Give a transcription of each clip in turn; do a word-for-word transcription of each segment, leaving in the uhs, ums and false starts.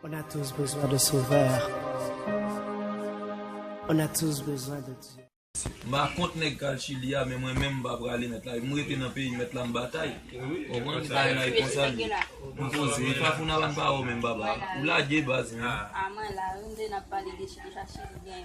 On a tous besoin de sauveur. On a tous besoin de Dieu. M pa kont nèg k al Chili a, men mwen menm m pa prale mèt la. M rete nan peyi mèt la, m batay. Konprann? Bagay la e konsa l ye. M poze. E pa pou n ap ann pa wè w menm, papa. Ou lage baz, men. A mwen la, wi, m te n ap pale de Chili, sa Chili gen.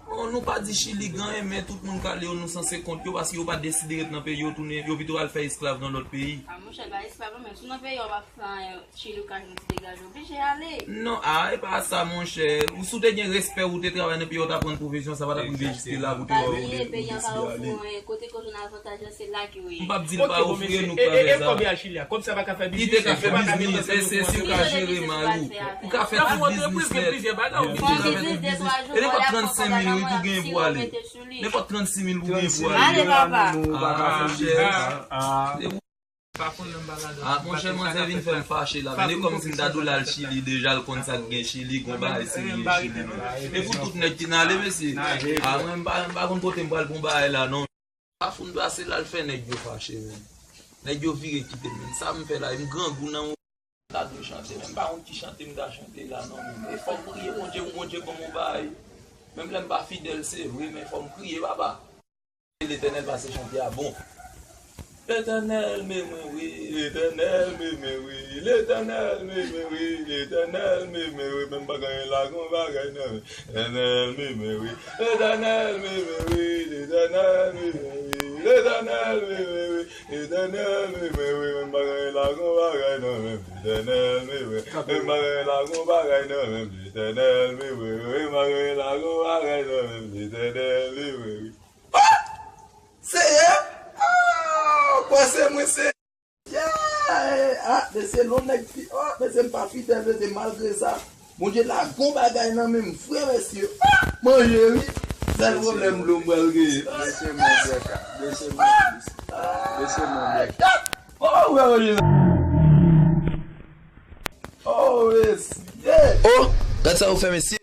Bon, nou pa di Chili gen anyen, men tout moun k ale yo, nou sanse kont yo, paske yo pa deside ret nan peyi yo, tounen, yo pito al fè esklav nan lòt peyi. A monchè, pa esklav non, men si w nan peyi a, w pa fè anyen, Chili ou ka jwenn ti degaje, oblije ale. Non, a, e pa sa, monchè. Ou, si w te gen respè, ou te travay nan peyi a, ou t ap pran pwofesyon, sa pa t ap rive jis la pou te wè ou deside ale. Kote ke w jwenn avantaj la, se la ke w ye. M p ap di l pa ofri, nou k pa fè sa. Li te ka fè biznis, e se si w ka jere mal ou. Ou ka fè tout biznis nèt. Ou te ka fè tout biznis. E nenpòt trannsenk mil, wi, pou genyen pou ale. Nenpòt trannsenk mil pou genyen pou ale. Ale, papa. Ah, monchè. Ah, monchè, manzè vin fè m fache la. Men e kòmsi m ta di w l al Chili deja, l konn sa k gen Chili, gon bagay serye Chili menm. E pou tout nèg ki nan ale, mesye. Ah, mwen, m pa, m pa konn kote m pral pou yon bagay la, non. Pa foun pase la, l fè nèg yo fache, men. Nèg yo vire kite m, men. Sa m fè la, m grangou nan yon. M ta dwe chante, men m pa konn ki chante m ta chante la, non, men. E fò m priye Bondye pou Bondye ban m yon bagay. Menm lè m pa fidèl, se vre, men fò m priye, papa. Letènèl pase chante a bon. Letènèl, men mwen, wi, Letènèl, men mwen, wi, Letènèl, men mwen, wi, Letènèl, men mwen, wi, men m pa gen anyen la, gon bagay nan men. Letènèl, men mwen, wi, Letènèl, men mwen, wi, Letènèl, men mwen, wi, Letènèl, men mwen, wi, Letènèl, men mwen, wi, men m pa gen anyen la, gon bagay nan men m, Letènèl, men mwen, men m pa gen anyen la, gon bagay nan men m, Letènèl, men mwen, wi, men m pa gen anyen la, gon bagay nan men m, Letènèl, men mwen, wi. Ah! Seyè! Ah! Kwè se mwen, Seyè! Yeah! Ah, mesye, lè yon nèg fi-, ah, mesye, m pa fidèl, mesye, malgre sa. Bondye la gon bagay nan men m, frè, mesye. Ah! Manje, wi. Sèl pwoblèm dlo m pral genyen. Mesye, mon bèk, mesye, mon bèk. Mesye, mon bèk. Oh, wè, wè, wè. Oh, mesye. Oh, gad sa yo fè, mesye.